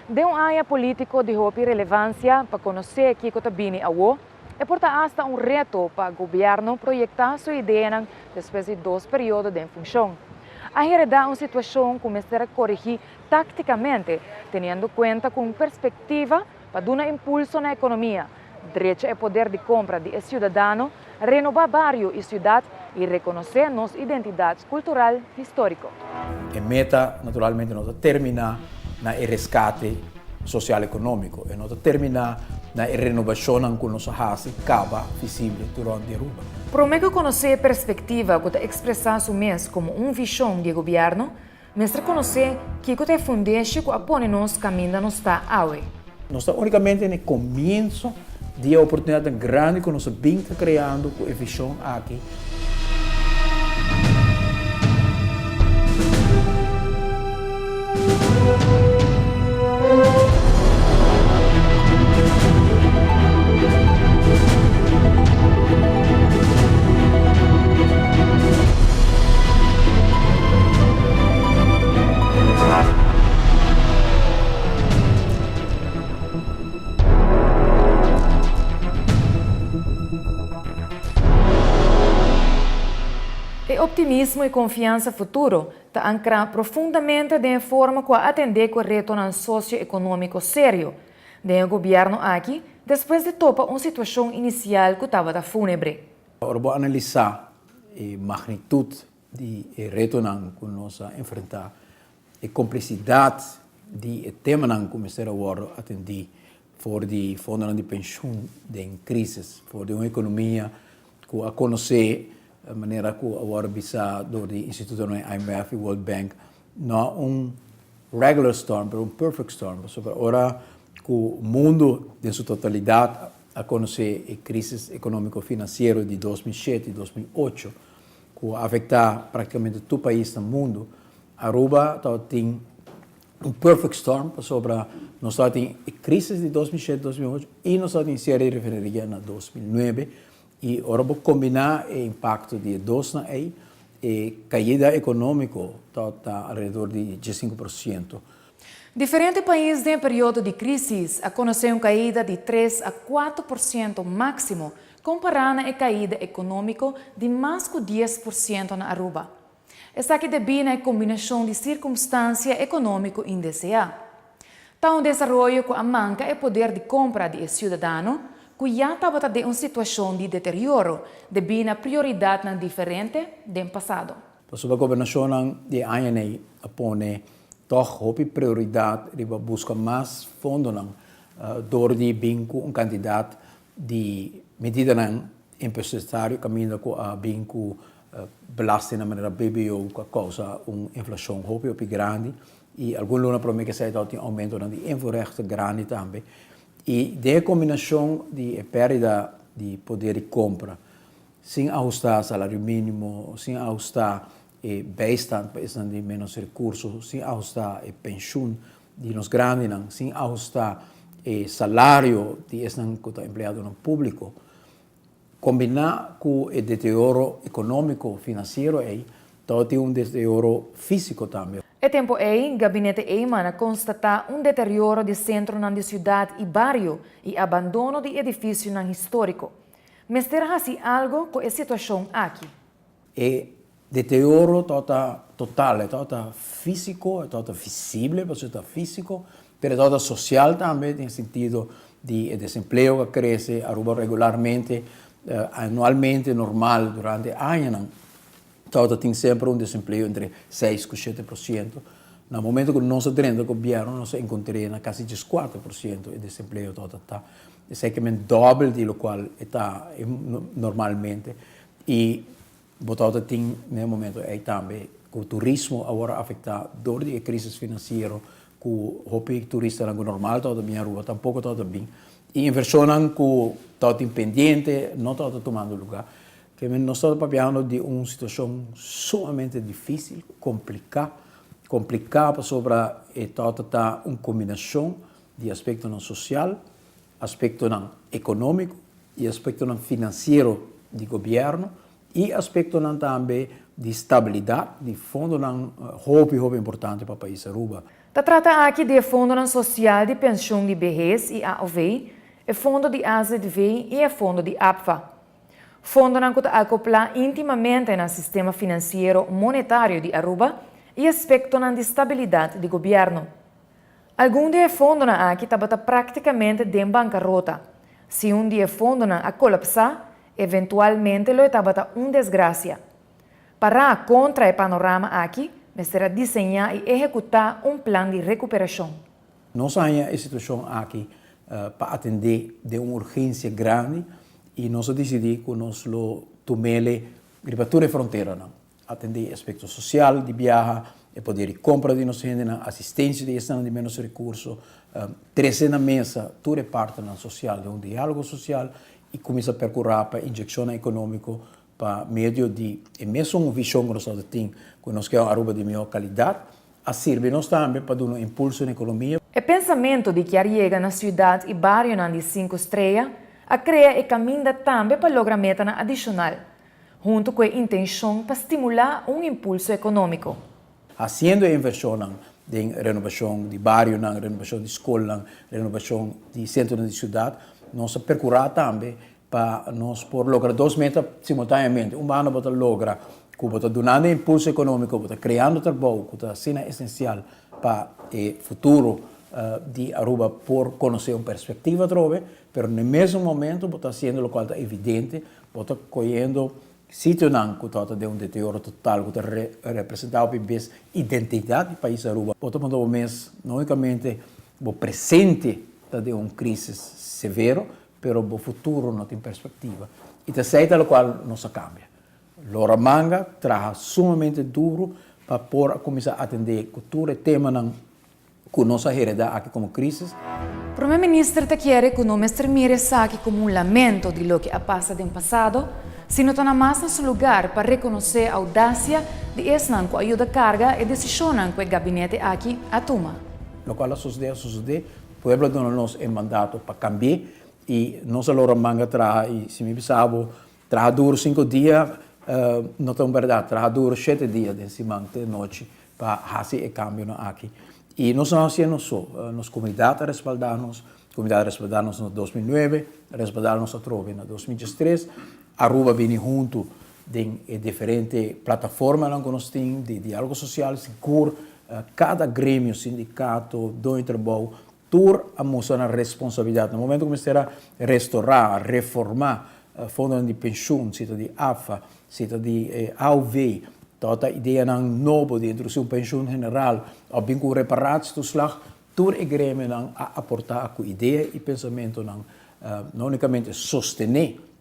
Den un aña politico di hopi relevancia pa conoce kico ta bini awo, e por ta hasta un reto pa gobierno proyecta su ideanan despues di dos periodo den funcion. A hereda un situacion cu mester a coregi tacticamente, teniendo cuenta cu un perspectiva pa duna impulso na economia, drecha e poder di compra di e ciudadano, renoba bario y ciudad y reconoce nos identidad cultural historico. E meta naturalmente no ta termina na e rescate social economico, e no ta termina na e renobacionnan cu nos a haci caba visible tur rond di Aruba. Prome cu conoce e perspectiva cu ta expresa su mes como un vision di e gobierno, Mester konosé kiko ta e fundeshi ku a pone nos kaminda nos ta awe. Nos ta únikamente na e komienso di e oportunidatnan grandi ku nos a bin ta kreando ku e vishon aki. E optimismo i konfiansa futuro ta ankrá profundamente den e forma ku a atendé ku e retonan sosio-ekonómiko serio den e gobièrnu aki despues di topa un situashon inisial ku tabata fúnebre. Ora bo analisá e magnitut di e retonan ku nos a enfrentá, e komplesidat di e temanan ku mester a wòrdu atendí for di fondonan di penshun den krísis, for di un ekonomia ku a konosé manera ku a wòrdu bisá dor di institutonan IMF i World Bank, no un regular storm pero un perfect storm, pasobra ora ku mundu den su totalidat a konosé e krísis ekonómiko finansiero di 2007 i 2008 ku a afektá praktikamente tur pais na mundu, Aruba tabatin un perfect storm pasobra nos tabatin e krísis di 2007, 2008 i nos tabatin siere di refineria na 2009 i ora bo kombiná e impakto di e dosnan ei, e kaida ekonómiko tabata alrededor di 15%. Diferente pais den e periodo di krísis a konosé un kaida di tres a 4% máksimo kompará na e kaida ekonómiko di mas ku 10% na Aruba. Esaki debí na e kombinashon di sirkumstansia ekonómiko indeseá. Ta un desaroyo ku a manka e poder di kompra di e siudadano ku ya tabata den un situashon di deterioro debí na prioridatnan diferente den pasado. Pasobra gobernashonnan di e añanan ei a pone tòg hopi prioridat riba buska mas fondonan dor di bin ku un kantidat di medidanan impresesario kaminda ku a bin ku belastingnan manera BBO ku a kousa un inflashon hopi hopi grandi i algun luna promé ku esei tabatin oumentonan di invoerrechten grandi tambe i den e kombinashon di e pèrdida di poder di kompra sin ahustá salario mínimo, sin ahustá e bijstand pa esnan di ménos rekurso, sin ahustá e penshun di nos grandinan, sin ahustá e salario di esnan ku ta empleadonan públiko, kombiná ku e deterioro ekonómiko finansiero ei, tabatin un deterioro físiko tambe. E tempu ei, Gabinete Eman a konstatá un deterioro di sentronan di siudat i bario i abandono di edifisionan históriko. Mester hasi algo ku e situashon aki. E deterioro tabata total, e tabata físiko, e tabata visible pasobra e ta físiko, pero e tabata sosial tambe den sentido di e desempleo ku a krese Aruba regularmente, anualmente normal durante añanan tabata tin semper un desempleo entre seis ku 7%. Na momento ku nos a drenta gobièrnu nos a enkontr'é na kasi 14% e desempleo tabata ta. Esei ke men dòbel di lokual e ta normalmente. I bo tabata tin na e momento ei tambe ku turismo a wòrdu afektá dor di e krísis finansiero ku hopi turistanan ku normal tabata bin Aruba tampoko tabata bin i invershonnan ku tabatin pendiente no tabata tumando lugá. Ke men nos tabata papiando di un situashon sumamente difísil, kompliká, kompliká pasobra e tabata ta un kombinashon di aspektonan sosial, aspektonan ekonómiko i aspektonan finansiero di gobièrnu i aspektonan tambe di stabilidat di fondonan hopi hopi importante pa pais Aruba. Ta trata aki di e fondonan sosial di penshun di behes i AOV, e fondo di AZV i e fondo di APFA. Fondonan ku ta akoplá íntimamente na sistema finansiero monetario di Aruba i aspektonan di stabilidat di gobièrnu. Algun di e fondonan aki tabata práktikamente den bankarota. Si un di e fondonan a kolapsá, eventualmente lo e tabata un desgrasia. Pará kontra e panorama aki, mester a diseñá i ehekutá un plan di rekuperashon. Nos a haña e situashon aki pa atendé den un urgensia grandi i nos a disidí ku nos lo tum'ele riba tur e fronteranan. Atendé e aspekto sosial di biaha, e poder di kompra di nos hendenan, asistensia di esnan di ménos rekurso, trese na mesa tur e partenan sosial den un diálogo sosial i kuminsá perkurá pa inyekshonnan ekonómiko pa medio di e mesun vishon ku nos tabata tin ku nos ke un Aruba di mihó kalidat, a sirbi nos tambe pa duna un impulso na ekonomia. E pensamentu di kier yega na siudat i barionan di sinku strea a krea e kaminda tambe pa logra metanan adishonal, huntu ku e intenshon pa stimulá un impulso ekonómiko. Hasiendo e invershonnan den renobashon di barionan, renobashon di skolnan, renobashon di sentronan di siudat, nos a perkurá tambe Pa nos por logra dos meta simultaneamente, un banda bo ta logra ku bo ta dunando e impulso ekonómiko, bo ta kreando trabou ku ta asina esensial pa e futuro di Aruba por konosé un perspektiva atrobe, pero na e mesun momento bo ta hasiendo lokual ta evidente, bo ta koyendo sitionan ku tabata den un deterioro total ku ta representá hopi bes identidat di pais Aruba. Bo ta puntra bo mes, no únikamente bo presente ta den un krísis severo, Pero bo futuro no tin perspectiva. Y ta esey ta locual nos a cambia. Lora Manga traha sumamente duro pa por a cuminsa atende cu tur e temanan cu nos a hereda aki como crisis. Prome Minister ta kere cu no mester mira esaki como un lamento di loke a pasa den pasado, sino ta na mas na su lugar pa reconoce audacia di esnan cu a yuda carga e decisionnan cu e gabinete aki a tuma. Locual a sucede a sucede. Pueblo a duna nos e mandato pa cambi'é y nos a logra manga traha y si mi bisa bo traha duro cinco dia no ta un berdad, traha duro shete dia den siman te nochi pa haci e cambionan aki. Y nos no hacié nos so, nos comunidad a respalda nos, comunidad a respalda nos na 2009, a respalda nos atrobe na 2013, Aruba a bini hunto den e diferente plataformanan cu nos tin di dialogo social, sigur Kada gremio, sindikato, doño di trabou, tur a mustra nan responsabilidat. Na momento ku mester a restorá, reformá fondonan di penshun, si ta di AFA, si ta di AOV, tabata ideanan nobo di introdusí un penshun general òf bin ku un reparatietoeslag, tur e gremionan a aportá ku idea i pensamentonan no únikamente sostené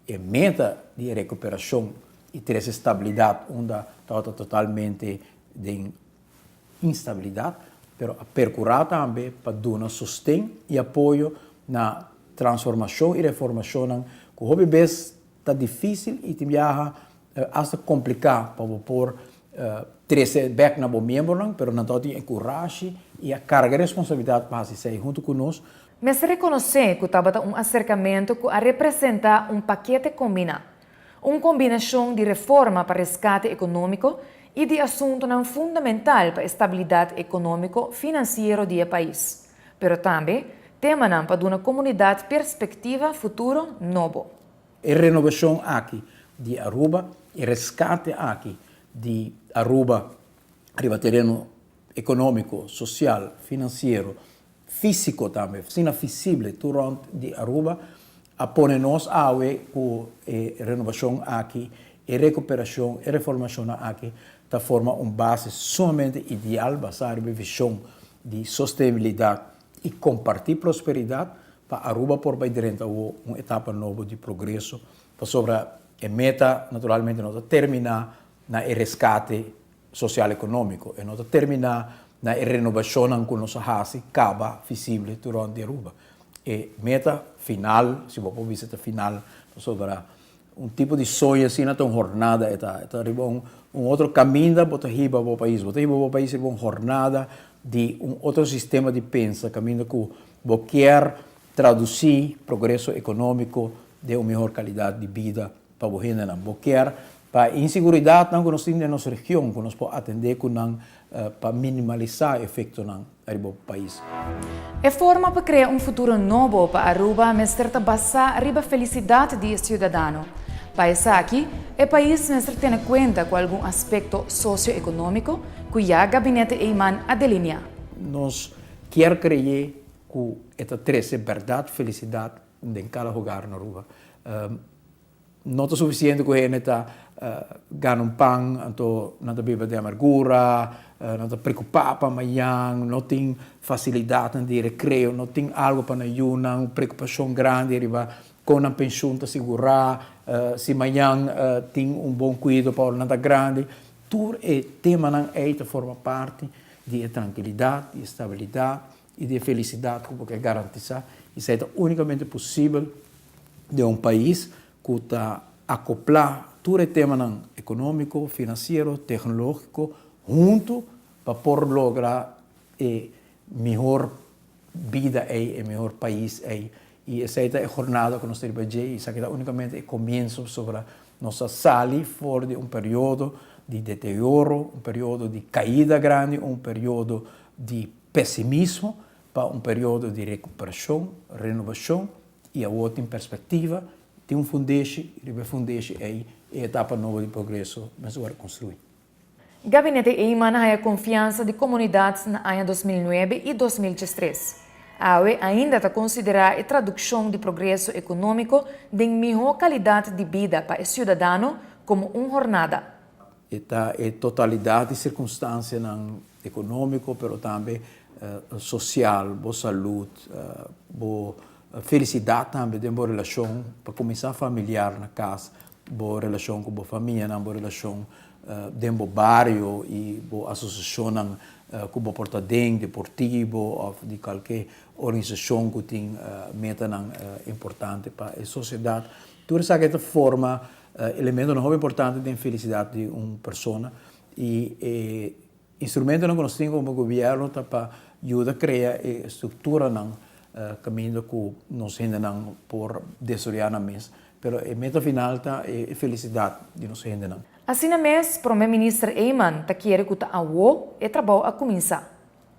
E meta di e rekuperashon i trese stabilidat unda tabata totalmente den instabilidat, pero a perkurá tambe pa duna sosten i apoyo na transformashon i reformashonnan ku hopi bes ta difísil i tin biaha asta kompliká pa bo por trese bèk na bo miembronan, pero nan tabatin e kurashi i a karga e responsabilidat pa hasi esei huntu ku nos. Mester rekonosé ku tabata un aserkamentu ku a representá un pakete kombiná, un kombinashon di reforma pa reskate ekonómiko i di asuntunan fundamental pa e stabilidat ekonómiko finansiero di e pais, pero tambe temanan pa duna komunidat perspektiva futuro nobo. E renobashon aki di Aruba, e reskate aki di Aruba riba tereno ekonómiko, sosial, finansiero, físiko tambe, asina visible tur rònt di Aruba, a pone nos awe ku e renobashon aki, e rekuperashon, e reformashonnan aki ta forma un base sumamente ideal basá riba e vishon di sostenibilidat i kompartí prosperidat pa Aruba por bai drenta awo un etapa nobo di progreso, pasobra e meta naturalmente no ta terminá na e reskate sosial ekonómiko, e no ta terminá na e renobashonnan ku nos a hasi kaba visible tur rònt di Aruba. E meta final, si bo por bisa ta final, pasobra un tipo di soño asina ta un hornada, e ta e ta riba un un otro kaminda bo ta hiba bo pais, bo ta hiba bo pais riba un hornada di un otro sistema di pensa kaminda ku bo kier tradusí progreso ekonómiko den un mihor kalidat di bida pa bo hendenan. Bo kier. Pa inseguridatnan ku nos tin den nos region ku nos por atendé ku nan pa minimalisá efektonan riba pais. E forma pa krea un futuro nobo pa Aruba mester ta basá riba felisidat di e siudadano. Pa esaki, e pais mester tene kuenta ku algun aspekto sosioekonómiko ku ya Gabinete Eman a delineá. Nos kier kreye ku e ta trese bèrdat felisidat den kada hogar na Aruba. No ta sufisiente ku hende ta gana un pan, anto nan ta biba den amargura, nan ta preokupá pa mañan, no tin fasilidatnan di rekreo, no tin algu pa nan yunan, un preokupashon grandi riba kon nan penshun ta sigurá, si mañan tin un bon kuido pa ora nan ta grandi. Tur e temanan ei ta forma parti di e trankilidat, di e stabilidat i di e felisidat ku bo ke garantisá. Esei ta únikamente posibel den un pais ku ta akoplá tur e temanan ekonómiko, finansiero, teknológiko huntu pa por logra e mihor bida ei, e mihor pais ei. I esei ta e jornada ku nos ta riba dje i esaki ta únikamente e komienso pasobra nos a sali for di un periodo di deterioro, un periodo di kaida grandi, un periodo di pesimismo pa un periodo di rekuperashon, renobashon i awor tin perspektiva, tin un fundeshi, riba e fundeshi ei e etapa nobo di progreso mester wòrdu konstruí. Gabinete Eman a haya konfiansa di komunidat na aña 2009 i 2013. Awe ainda ta konsiderá e tradukshon di progreso ekonómiko den mihó kalidat di bida pa e siudadano komo un hornada. E ta e totalidat di sirkunstansianan ekonómiko pero tambe sosial, bo salud, bo felisidat tambe den bo relashon, pa kuminsá familiar na kas, bo relashon ku bo famianan, bo relashon den bo bario i bo asosiashonnan ku bo por ta den, deportivo òf di kualke organisashon ku tin metanan importante pa e sosiedat. Tur esaki ta forma Elementonan hopi importante den felisidat di un persona i e instrumentonan ku nos tin komo gobièrnu ta pa yuda krea e strukturanan kaminda ku nos hendenan por desaroyá nan mes. Pero e meta final ta e felisidat di nos hendenan. Asina mes, Prome Minister Eman ta kere ku ta awo e trabou a kuminsá.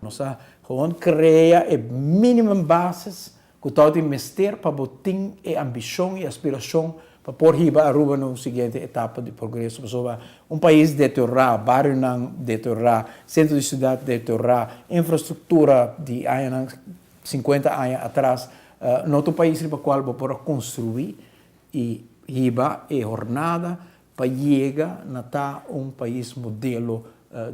Nos a gewoon krea e minimum basis Ku tòg tin mester pa bo tin e ambishon i aspirashon pa por hiba Aruba na un siguiente etapa di progreso. Pasobra un pais deteriorá, barionan deteriorá, sentro di siudat deteriorá, infrastruktura di añanan sinkuenta aña atras, no ta un pais riba kual bo por a konstruí i hiba e hornada pa yega na ta un pais modelo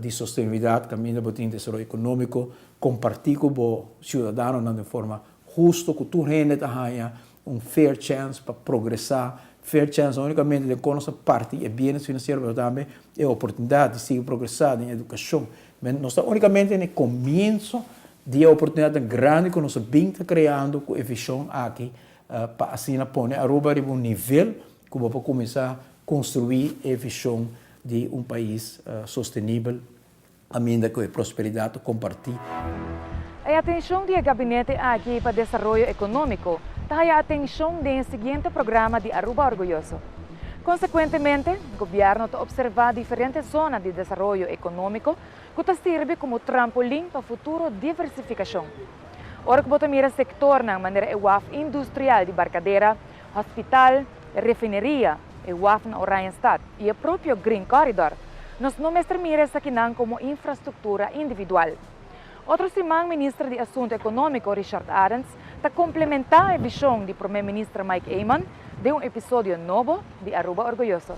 di sostenibilidat kaminda bo tin desaroyo ekonómiko kompartí ku bo siudadanonan den forma husto ku tur hende ta haña un fair chance pa progresá, fair chance no únikamente den kon nos ta parti e bienes finansiero pero tambe e oportunidat di sigui progresá den edukashon. Nos ta únikamente na e komienso di e oportunidatnan grandi ku nos a bin ta kreando ku e vishon aki pa asina pone Aruba riba un nivel ku bo por kuminsá konstruí e vishon di un pais sostenibel aminda ku e prosperidat ta kompartí. E atenshon di e gabinete aki pa desaroyo ekonómiko ta haya atenshon den e siguiente programa di Aruba Orguyoso. Konsekuentemente, gobièrnu ta opservá diferente zona di desaroyo ekonómiko ku ta sirbi komo trampolin pa futuro diversifikashon. Ora ku bo ta mira sektornan manera e waf industrial di Barcadera, hospital, refineria, e waf na Oranjestad i e propio Green Corridor, nos no mester mira esakinan komo infrastruktura individual. Otro siman Minister di Asuntu Ekonómiko Richard Arends ta komplementá e vishon di Promé Minister Mike Eman den un episodio nobo di Aruba Orguyoso.